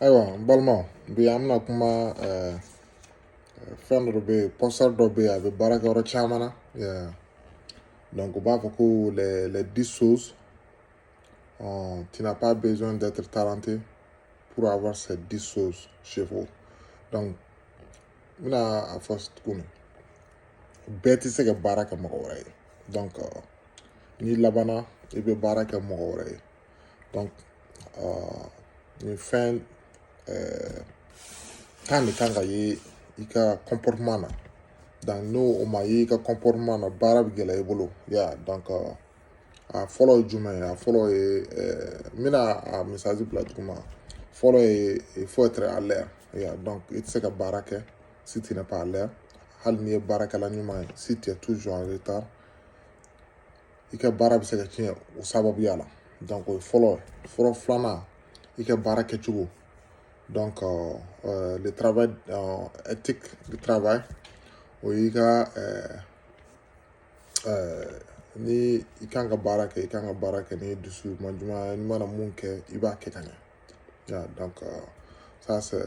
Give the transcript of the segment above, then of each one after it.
Ayiwa, n balimaw, bi an bɛna kuma fɛn dɔ bɛ yen, poster dɔ bɛ yen, a bɛ baarakɛyɔrɔ caman na. Yeah. Donc u b'a fɔ ko les 10 choses, tu n'as pas besoin d'être talenté pour avoir ces 10 choses chez vous. Donc n bɛna a fɔ tuguni, bɛɛ tɛ se ka baara kɛ mɔgɔ wɛrɛ ye. Donc n'i labanna, i bɛ baara kɛ mɔgɔ wɛrɛ ye. Donc nin fɛn 10 de kan ka ye i ka comportement na. Donc n'o o ma ye i ka comportement na, baara bɛ gɛlɛya i bolo ya. Donc a fɔlɔ ye jumɛn ye? A fɔlɔ ye, n bɛna a message bila duguma. Fɔlɔ ye, il faut être à l'heure ya. Donc i tɛ se ka baara kɛ si tu n'es pas à l'heure. Hali n'i ye baarakɛla ɲuman ye, si tu es toujours en retard, i ka baara bɛ se ka tiɲɛ o sababuya la. Donc o ye fɔlɔ ye. Fɔlɔ filanan, i ka baara kɛcogo. Donc le travail, éthique du travail, o y'i ka ni i kan ka baara kɛ, i kan ka baara kɛ ni dusu man juman. N'i mana mun kɛ, i b'a kɛ ka ɲɛ ya. Donc ça c'est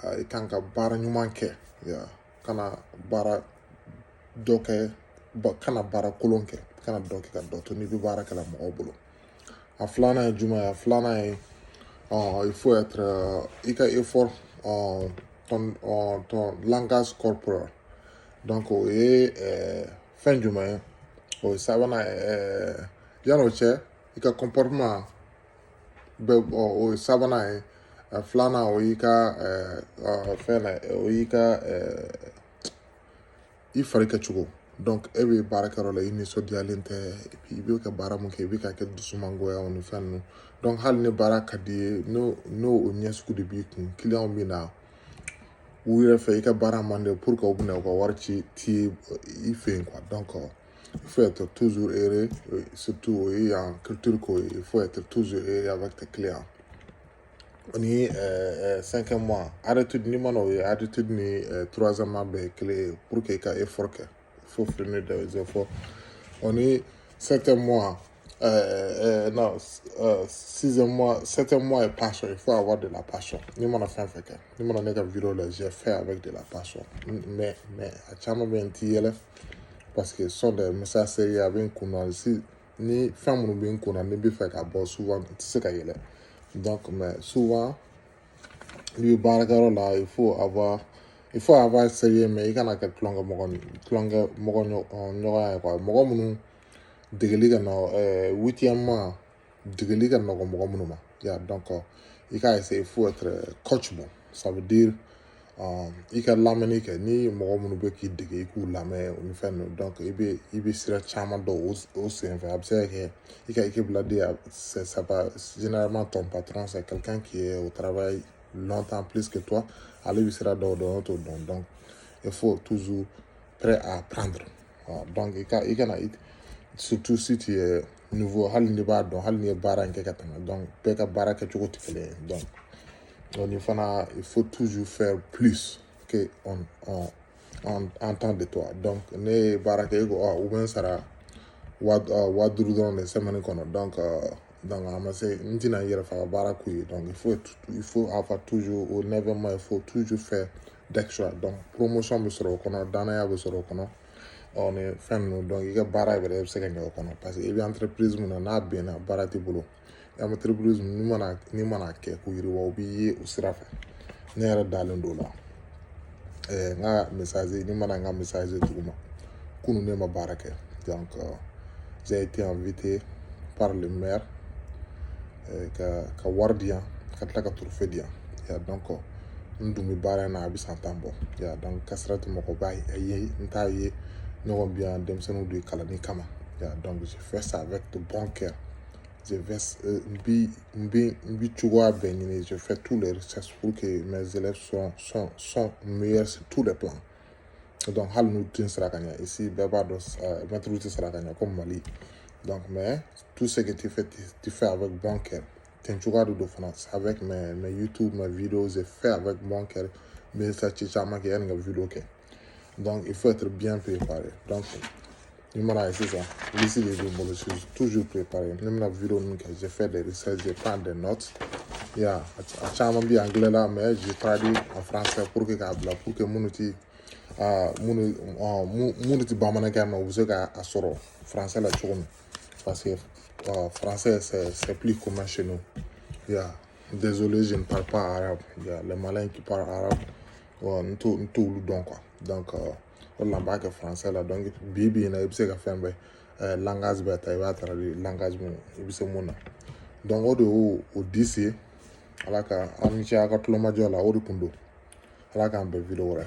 i kan ka baara ɲuman kɛ ya. Kana baara dɔ kɛ, kana baara kolon kɛ, kana dɔ kɛ ka dɔ to n'i bɛ baara kɛ la mɔgɔw bolo. A filanan ye jumɛn ye? A filanan ye, il faut être i ka effort, ton langage corporel. Donc o ye fɛn jumɛn ye? O ye sabanan ye. Yan'o cɛ, i ka comportement bɛ, o ye sabanan ye. Filanan, o y'i ka fɛn na, o y'i ka i fari kɛcogo. Donc e bɛ baarakɛyɔrɔ la, i nisɔndiyalen tɛ, et puis i bɛ ka baara mun kɛ, i bɛ ka kɛ dusumangoyaw ni fɛn ninnu. Donc hali ni baara ka di ye, n'o o ɲɛ sugu de b'i kun, client bɛ na u yɛrɛ fɛ, i ka baara man di pour que u bɛna u ka wari ci ti i fɛ yen quoi. Donc il faut être toujours heureux, surtout o ye yan culture ko ye. Il faut être toujours heureux avec tes clients. Ni cinquième mois, attitude, ni mana o ye, attitude ni troisièmement bɛɛ ye kelen ye. Pour que i ka effort kɛ, il faut freiner des efforts. O ni septième mois, non, sixième mois, septième mois est passion. Il faut avoir de la passion. Ni mana fɛn fɛn kɛ, ni mana ne ka vidéo la, j'ai fait avec de la passion. Mais a caman bɛ yen, n ti yɛlɛ parce que ce sont des messages sérieux. A bɛ n kun na si ni fɛn minnu bɛ n kun na, ni bɛ fɛ ka bɔ, souvent n tɛ se ka yɛlɛ. Donc mais souvent, n'i bɛ baarakɛyɔrɔ la, il faut avoir sérieux, mais i kana kɛ tulonkɛ mɔgɔ ɲɔgɔn ye quoi. Mɔgɔ minnu degeli ka nɔgɔ, huitièmement, degeli ka nɔgɔ mɔgɔ minnu ma ya. Donc i k'a essayer, il faut être coachable. Ça veut dire i ka lamɛnni kɛ ni mɔgɔ minnu bɛ k'i dege, i k'u lamɛn o ni fɛn ninnu. Donc i bɛ sira caman dɔn o sen fɛ. A bɛ se ka kɛ i ka équipe la de, c'est ça va, généralement ton patron, c'est quelqu'un qui est au travail longtemps, plus que toi. Ale bɛ sira dɔw dɔn, t'o dɔn. Donc il faut toujours prêt à apprendre. Donc i kana, surtout si tu es nouveau, hali n'i b'a dɔn, hali n'i ye baara in kɛ ka tɛmɛ. Donc bɛɛ ka baara kɛcogo tɛ kelen ye. Donc o ni fana, il faut toujours faire plus que on entend de toi. Donc ne ye baara kɛ, e ko u bɛ n sara 5000 dɔrɔn de semaine kɔnɔ. Donc a ma se, n tɛna n yɛrɛ faga baara k'u ye. Donc il faut avoir toujours, au neuvième mois, il faut toujours faire d'extra. Donc promotion bɛ sɔrɔ o kɔnɔ, danaya bɛ sɔrɔ o kɔnɔ, ɔ ni fɛn ninnu. Donc i ka baara yɛrɛ bɛ se ka ɲɛ o kɔnɔ, parce que i bɛ entreprise mun na, n'a benna, baara t'i bolo. Entreprise n'i mana kɛ ko yiriwa, o b'i ye o sira fɛ. Ne yɛrɛ dalen don o la. N ka message, ni mana n ka message duguma, kunun ne ma baara kɛ. Donc j'ai été invité par le maire ka wari di yan, ka tila ka trophée di yan ya. Donc n dun bɛ baara in na, a bɛ san 10 bɔ ya. Donc kasara tɛ mɔgɔ b'a ye, n t'a ye ɲɔgɔn bi yan, denmisɛnninw de kalanni kama ya. Donc je fais ça avec de bon cœur. Je vais n bi cogoya bɛɛ ɲini, je fais tous les recherches pour que mes élèves sont meilleurs sur tous les plans. Donc hali n'u tɛ sara ka ɲɛ ici, bɛɛ b'a dɔn, maître tɛ sara ka ɲɛ comme Mali. Donc mais tout ce que tu fais, tu fais avec bon cœur. Ten cogoya de don fana. Avec mes YouTube, mes vidéos, je fais avec bon cœur. N bɛ recherche caman kɛ yanni ka vidéo kɛ. Donc il faut être bien préparé. Donc ni mana ye sisan, liste de bɛ n bolo, je suis toujours préparé. Ni bɛna vidéo ninnu kɛ, je fais des recherches, je prends des notes. Ya, a caman bɛ anglais la, mais je traduis en français pour que k'a bila, pour que minnu ti bamanankan mɛn, u bɛ se k'a sɔrɔ français la cogo min, parce que français, c'est plus commun chez nous. Ya, désolé, je ne parle pas arabe. Il y a les Maliens qui parlent arabe, n t'olu dɔn quoi. Donc o de la n b'a kɛ français la. Donc bi bi in na, i bɛ se ka fɛn bɛɛ langage bɛɛ ta, i b'a traduire langage mun i bɛ se mun na. Donc o de y'o o dix ye. Ala ka aw ni ce aw ka tulomajɔ la. O de kun don. Ala k'an bɛn vidéo wɛrɛ.